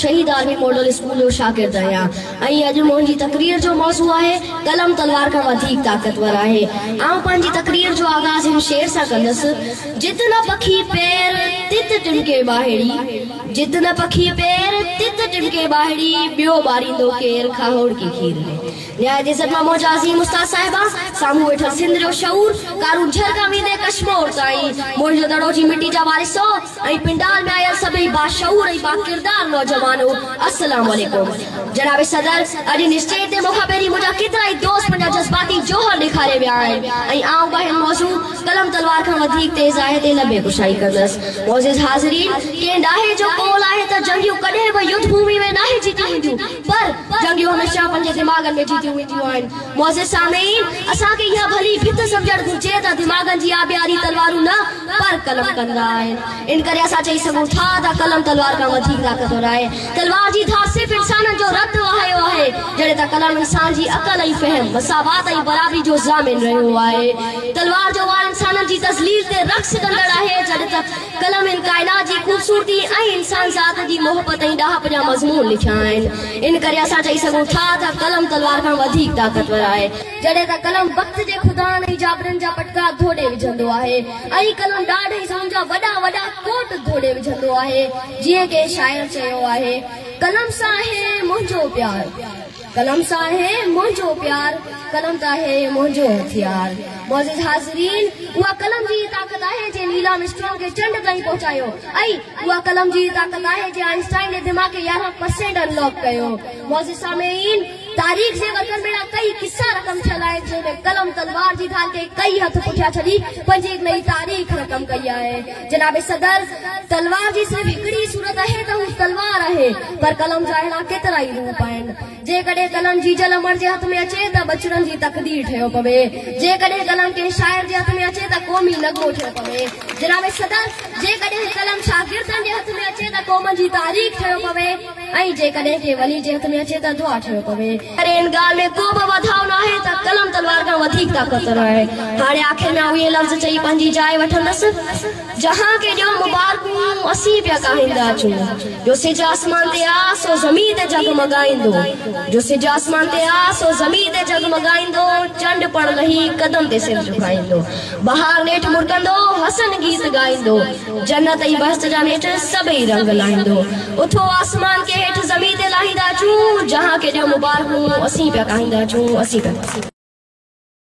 شهيد army model school جو شاگرد آهيان ۽ اڄ منهنجي تقرير جو موضوع آهي قلم تلوار کان وڌيڪ طاقتور آهي. آئون پنهنجي تقرير جو آغاز هن شعر سان ڪندس، جت نه پکي پير، تت ٽمڪي باهڙي، جت نه پکي پير، تت ٽمڪي باهڙي، ٻيو ٻاريندو ڪير کاهوڙڪي کير ۾. نهايت عزت مان منهنجا عظيم استاد صاحبان، سامهون ويٺل سنڌ جو شعور، ڪارونجهر کان ويندي ڪشمور تائين، موهن جو دڙو جي مٽي جا وارثو ۽ پنڊال ۾ آيل سڀئي باشعور ۽ باڪردار نوجوانو، السلام عليڪم. جناب صدر، اڄ هن اسٽيج تي مون کان پهرين منهنجا ڪيترائي دوست پنهنجا جذباتي جوهر ڏيکاري ويا آهن ۽ آئون به هن موضوع قلم تلوار کان وڌيڪ تيز آهي تي لبي ڪشائي ڪندس. معزز حاضرين، ڪنهن ڏاهي جو قول آهي ته جنگيون ڪڏهن به يڌ ڀومي ۾ ناهي جيتيون وينديون، پر جنگيون هميشه پنهنجي دماغن ۾ جيتيون وينديون آهن. معزز سامعين! اسان کي اها ڀلي ڀت سمجهڻ گهرجي ته دماغن جي آبياري تلوارون نه پر قلم ڪندا آهن. ان ڪري اسان چئي سگهون ٿا ته قلم تلوار کان وڌيڪ طاقتور آهي. تلوار جي ڌار صرف انسانن جو رت وهايو آهي، جڏهن ته قلم انسان جي عقل ۽ فهم، مساوات ۽ برابري جو ضامن رهيو آهي. تلوار جو وار انسانن جي تذليل تي رقص ڪندڙ آهي، جڏهن ته قلم هن ڪائنات جي خوبصورتي ۽ انسان ذات جي محبت ۽ ڏاهپ جا مضمون لکيا آهن. ان ڪري اسان چئي سگهون ٿا ته قلم تلوار کان وڌيڪ طاقتور آهي. جڏهن ته قلم وقت جي خدائن ۽ جابرن جا پٽڪا ڌوڏي وجهندو آهي ۽ قلم ڏاڍ ۽ ظلم جا وڏا وڏا ڪوٽ ڌوڏي وجهندو آهي. جيئن ڪنهن شاعر چيو آهي، قلم سان آهي منهنجو پيار. قلم سان آهي منهنجو پيار، قلم ته آهي منهنجو هٿيار. معزز حاضرين! اها قلم جي ئي طاقت آهي جنهن نيل آرمسٽرانگ کي چنڊ تائين پهچايو ۽ اها قلم جي ئي طاقت آهي جنهن آئنسٽائن جي دماغ کي 11 پرسينٽ ان لاڪ ڪيو. معزز سامعين! تاريخ جي ورقن ۾ اهڙا ڪئي قصا رقم ٿيل آهن جنهن ۾ قلم تلوار جي ڍال کي ڪئي هٿ پٺيان ڇڏي پنهنجي هڪ نئين تاريخ رقم ڪئي آهي. جناب صدر! تلوار جي صرف هڪڙي ئي صورت آهي ته هو تلوار آهي، پر قلم جا اهڙا ڪيترائي روپ آهن. جيڪڏهن قلم جيجل امڙ جي هٿ ۾ اچي ته ٻچڙن جي تقدير ٺهيو پوي. جيڪڏهن قلم ڪنهن شاعر جي هٿ ۾ اچي ته قومي نغمو ٺهيو پوي. جناب صدر! جيڪڏهن قلم شاگردن جي هٿ ۾ اچي ته قومن جي تاريخ ٺهيو پوي ۽ جيڪڏهن ڪنهن ولي جي هٿ ۾ اچي ته دعا ٺهيو پوي. پر ان ڳالهه ۾ ڪو به وڌاء ناهي ته قلم تلوار کان وڌيڪ طاقتور آهي. هاڻي آخر ۾ آئون اهي لفظ چئي پنهنجي جاء وٺندس. جهان کي ڏيو مبارڪون، اسين پيا ڪاهيندا اچون. جو سج آسمان تي آ، سو زمين تي جڳمڳائيندو. جو سج آسمان تي آ، سو زمين تي جڳمڳائيندو. چنڊ پڻ لهي قدم تي سر جهڪائيندو. بهار نيٺ مرڪندو، حسن گيت ڳائيندو. جنت ۽ بهشت جا نيٺ سڀئي رنگ لاهيندو. اٿو آسمان کي هيٺ زمين تي لاهيندا اچون. جهان کي ڏيو مبارڪون، اسين پيا ڪاهيندا اچون، اسين پيا.